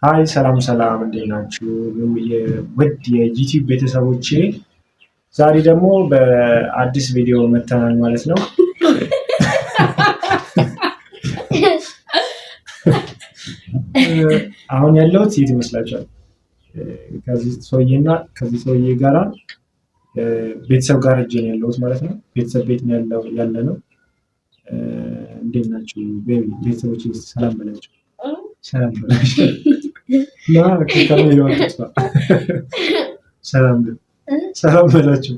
Hi፣ ሰላም ሰላም፣ እንዴት ናችሁ? ውድ የ YouTube ቤተሰቦቼ፣ ዛሬ ደግሞ በአዲስ ቪዲዮ መተናል ማለት ነው። አሁን ያለሁት የት ይመስላችኋል? ከዚህ ሰውዬና ከዚህ ሰውዬ ጋራ ቤተሰብ ጋር ሄጄ ነው ያለሁት ማለት ነው። ቤተሰብ ቤት ያለ ነው። እንዴት ናችሁ ቤተሰቦች? ሰላም በላቸው፣ ሰላም በላቸው። ሰላም ሰላም በላቸው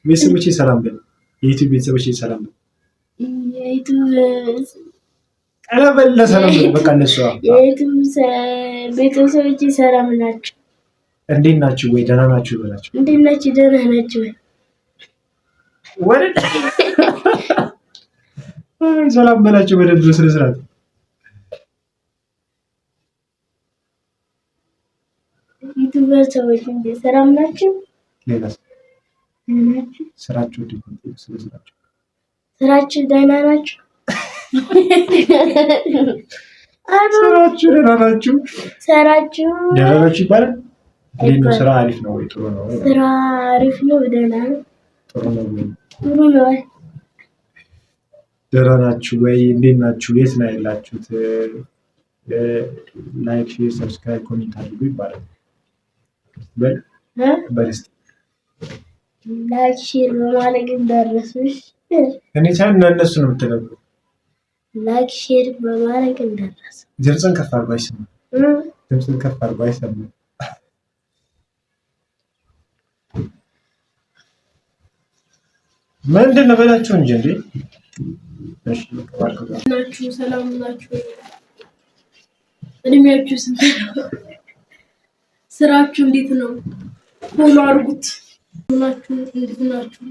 ቤተሰቦቼ፣ ሰላም በል። የ YouTube ቤተሰቦቼ ሰላም በል። በል፣ ሰላም በል። በቃ እነሱ የ YouTube ቤተሰቦቼ ሰላም ናቸው። እንዴት ናችሁ ወይ? ደህና ናችሁ በላቸው። እንዴት ናችሁ? ደህና ናችሁ ወይ? ወደ ሰላም በላቸው በደንብ በስነ ስርዓት። YouTuber ሰዎች እንዴት ሰላም ናችሁ? ሌላስ ስራችሁ እንዴት ነው? ስለ ስራችሁ። ስራችሁ ደህና ናችሁ? ስራችሁ ደህና ናችሁ? ስራችሁ ደህና ናችሁ ይባላል። እንዴት ነው ስራ? አሪፍ ነው ወይ? ጥሩ ነው? ስራ አሪፍ ነው። ደህና ነው። ጥሩ ነው ወይ? ጥሩ ነው። ደህና ናችሁ ወይ? እንዴት ናችሁ? የት ነው ያላችሁት? Like፣ share፣ subscribe፣ comment አድርጉ ይባላል። በል በል እስኪ። Like share በማድረግ እንዳትረሱሽ። እኔ ሳይሆን ለእነሱ ነው የምትለው። Like share በማድረግ እንዳትረሱ። ድምፅን ከፍ አድርጎ አይሰማም። ድምፅን ከፍ አድርጎ አይሰማም። ምንድን ነው በላችሁ እንጂ እንዴ! እሺ ናችሁ? ሰላም ናችሁ? እድሜያችሁ ስንት ነው? ስራችሁ እንዴት ነው? Follow አድርጉት። ናችሁ? እንዴት ናችሁ?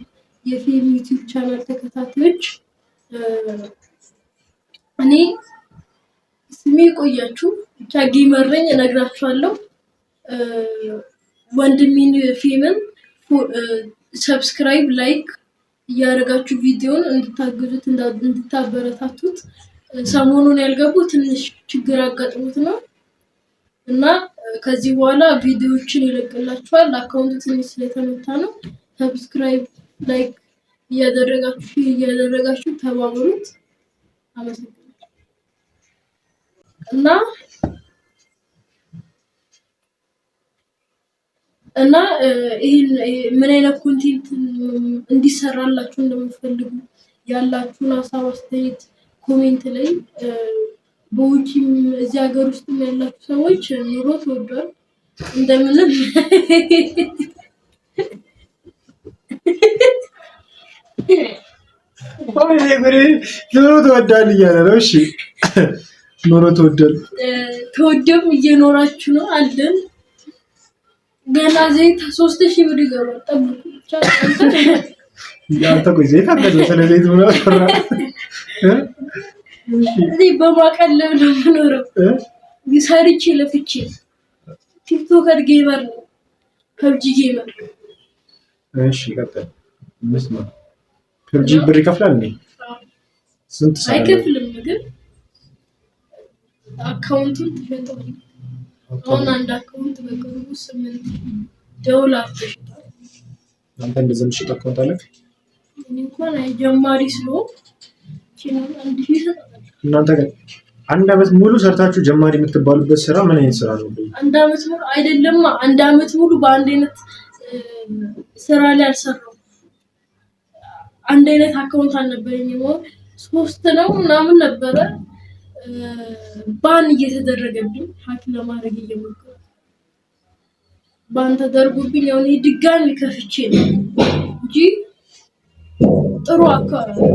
የፊልም YouTube channel ተከታታዮች፣ እኔ ስሜ ቆያችሁ ብቻ gamer ነኝ፣ እነግራችኋለሁ። ወንድሜን ፊልምን subscribe፣ like እያደረጋችሁ ቪዲዮን እንድታግዙት እንድታበረታቱት። ሰሞኑን ያልገቡ ትንሽ ችግር አጋጥሞት ነው እና ከዚህ በኋላ ቪዲዮዎችን ይለቅላችኋል። Account ኡ ትንሽ ስለተመታ ነው። Subscribe፣ like እያደረጋችሁ share እያደረጋችሁ ተባብሩት። አመሰግናለሁ። እና ይህን ምን አይነት content እንዲሰራላችሁ እንደምትፈልጉ ያላችሁን ሀሳብ አስተያየት comment ላይ። በውጭም እዚህ ሀገር ውስጥም ያላችሁ ሰዎች ኑሮ ተወዷል። እንደምንም ኑሮ ተወዷል እያለ ነው። እሺ ኑሮ ተወዷል፣ ተወደም እየኖራችሁ ነው አለን። ገና ዘይት 3000 ብር ይገባል። ጠብቁ። አንተ ቆይ ዘይት አለ ስለ ዘይት ምን አወራ? እኔ በማቀለብ ነው የምኖረው። ሰርቼ ለፍቼ TikToker gamer ነው፣ PUBG gamer። እሺ ቀጥል። ምስማ PUBG ብር ይከፍላል እንዴ? ስንት ሰዓት? አይከፍልም፣ ግን account ኡን ትሸጠዋለህ። አሁን አንድ account በቅርቡ $8 ተሽጧል። አንተ እንደዚህ የምትሸጥ account አለህ? እኔ እንኳን ጀማሪ ስለሆንኩ 1000 ይሰጣል። እናንተ ግን አንድ አመት ሙሉ ሰርታችሁ ጀማሪ የምትባሉበት ስራ ምን አይነት ስራ ነው? አንድ አመት ሙሉ አይደለም፣ አንድ አመት ሙሉ በአንድ አይነት ስራ ላይ አልሰራሁም። አንድ አይነት account አልነበረኝም። ሶስት ነው ምናምን ነበረ። Ban እየተደረገብኝ hack ለማድረግ እየሞከርኩ ban ተደርጎብኝ አሁን ድጋሚ ከፍቼ ነው እንጂ ጥሩ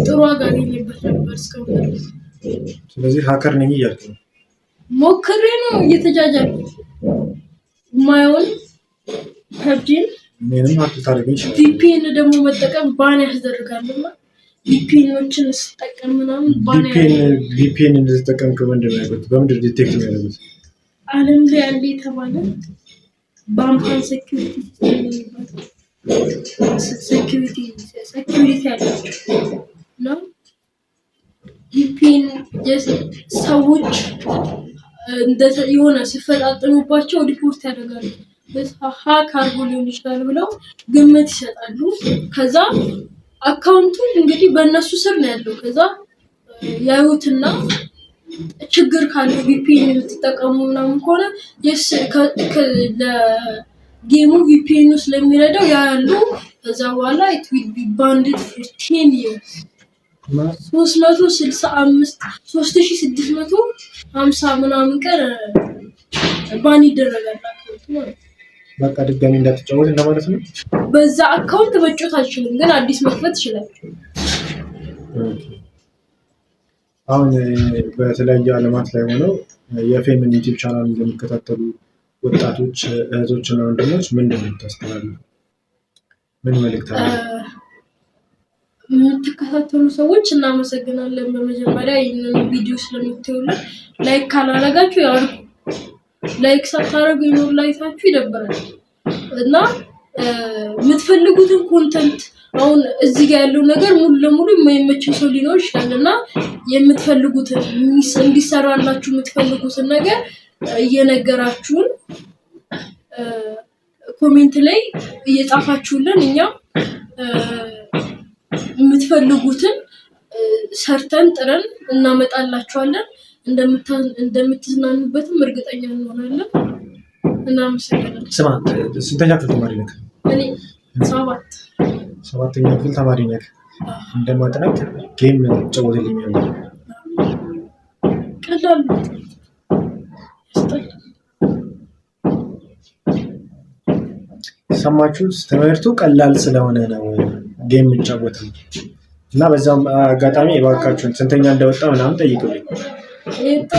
ጥሩ ዋጋ አገኘበት ነበር እስካሁን ድረስ። ስለዚህ hacker ነኝ እያልክ ነው? ሞክሬ ነው እየተጃጃልኩ ማየውን PUBG ን። እኔንም hack ልታደርገኝ ይችላል። VPN ደግሞ መጠቀም ban ያስደርጋልና VPN ኦችን ስጠቀም ምናምን ban። VPN እንደተጠቀምክ ምንድን ነው ያደረጉት? በምንድን detect የሚያደርጉት? ዓለም ላይ ያለ የተባለ ባምፓን security system የሚባል security አላቸው እና VPN ሰዎች የሆነ ሲፈጣጥኑባቸው ሪፖርት ያደርጋሉ። Hack አድርጎ ሊሆን ይችላል ብለው ግምት ይሰጣሉ። ከዛ account ኡ እንግዲህ በእነሱ ስር ነው ያለው። ከዛ ያዩትና ችግር ካለ VPN የምትጠቀሙ ምናምን ከሆነ ለ game ኡ VPN ኡ ስለሚረዳው ያያሉ። ከዛ በኋላ it will be banned for 10 years። 365፣ 3650 ምናምን ቀን ban ይደረጋል account ኡ ማለት ነው። በቃ ድጋሚ እንዳትጫወት እንደማለት ነው። በዛ account መጫወት አልችልም፣ ግን አዲስ መክፈት ይችላል። አሁን በተለያዩ ዓለማት ላይ ሆነው የፌምን YouTube channel ለሚከታተሉ ወጣቶች እህቶችና ወንድሞች ምንድን ነው የምታስተላልፈው? ምን መልዕክት አለ? የምትከታተሉ ሰዎች እናመሰግናለን። በመጀመሪያ ይህንን ቪዲዮ ስለምታዩልን like ካላረጋችሁ ያርጉ። Like ሳታረጉ ይኖር ላይታችሁ ይደብራል። እና የምትፈልጉትን content፣ አሁን እዚህ ጋር ያለው ነገር ሙሉ ለሙሉ የማይመቸው ሰው ሊኖር ይችላል፣ እና የምትፈልጉትን፣ እንዲሰራላችሁ የምትፈልጉትን ነገር እየነገራችሁን comment ላይ እየጻፋችሁልን እኛም የምትፈልጉትን ሰርተን ጥረን እናመጣላችኋለን። እንደምትዝናኑበትም እርግጠኛ እንሆናለን። እናመሰግናለን። ስማ፣ ስንተኛ ክፍል ተማሪ ነህ? እኔ 7። ሰባተኛ ክፍል ተማሪ ነህ። እንደማጥናት game ትጫወትልኛለህ? ቀላል ነው። ያስጠላል። ሰማችሁ? ትምህርቱ ቀላል ስለሆነ ነው game የምጫወተው። እና በዛም አጋጣሚ እባካችሁን ስንተኛ እንደወጣ ምናምን ጠይቁልኝ፣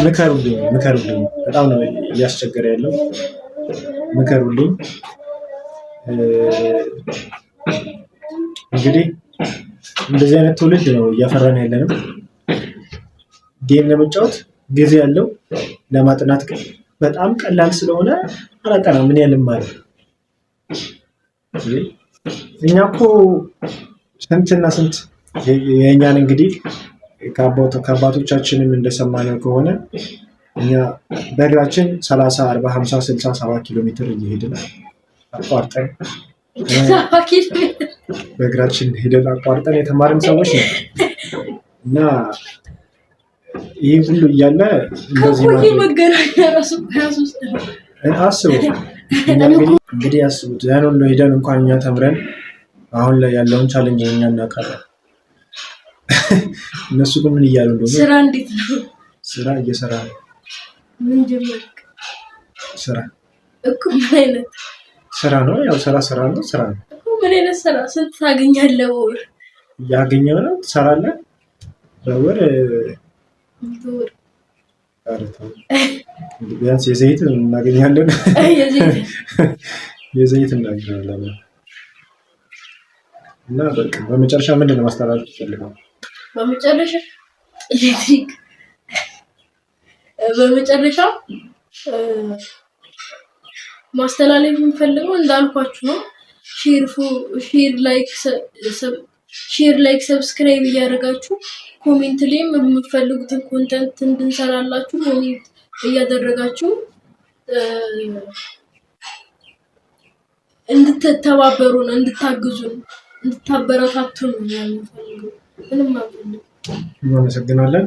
ምከሩልኝ፣ ምከሩልኝ። በጣም ነው እያስቸገረ ያለው። ምከሩልኝ። እንግዲህ እንደዚህ አይነት ትውልድ ነው እያፈራን ያለነው። Game ለመጫወት ጊዜ ያለው፣ ለማጥናት ግን በጣም ቀላል ስለሆነ አላጠናም። ምን ያልማል? እኛ እኮ ስንትና ስንት የእኛን እንግዲህ ከአባቶቻችንም እንደሰማነው ከሆነ እኛ በእግራችን 30፣ 40፣ 50፣ 60፣ 70 ኪሎ ሜትር እየሄድን አቋርጠን፣ በእግራችን ሄደን አቋርጠን የተማርን ሰዎች ነው። እና ይህ ሁሉ እያለ እንደዚህ ከኮዬ መገናኛ ራሱ 23 ነው። አስቡ እንግዲህ፣ አስቡት፣ ያን ሁሉ ሄደን እንኳን እኛ ተምረን አሁን ላይ ያለውን challenge እኛ እናውቃለን። እነሱ ግን ምን እያሉ እንደሆነ። ስራ እንዴት ነው? ስራ እየሰራ ነው። ምን ጀመርክ? ስራ። እኮ ምን አይነት? ስራ ነው። ያው ስራ ስራ ነው፣ ስራ ነው። እኮ ምን አይነት ስራ? ስንት ታገኛለህ በወር? ያገኘው ነው፣ ትሰራለህ በወር። በወር? ኧረ ተው፣ ቢያንስ የዘይት እናገኛለን። የዘይት እናገኛለን። እና በቃ በመጨረሻ ምንድን ነው ማስተላለፍ ትፈልገው? በመጨረሻ ኤሌክትሪክ፣ በመጨረሻ ማስተላለፍ የምፈልገው እንዳልኳችሁ ነው። Share፣ like፣ subscribe እያደረጋችሁ፣ comment ላይም የምትፈልጉትን content እንድንሰራላችሁ comment እያደረጋችሁ እንድትተባበሩን፣ እንድታግዙን፣ እንድታበረታቱን ነው የምፈልገው። ምንም አልፈልግም። እናመሰግናለን።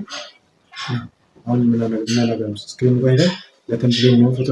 አሁን ምን ነገር screen ጋር ሄደን ለ thumbnail የሚሆን ፎቶ።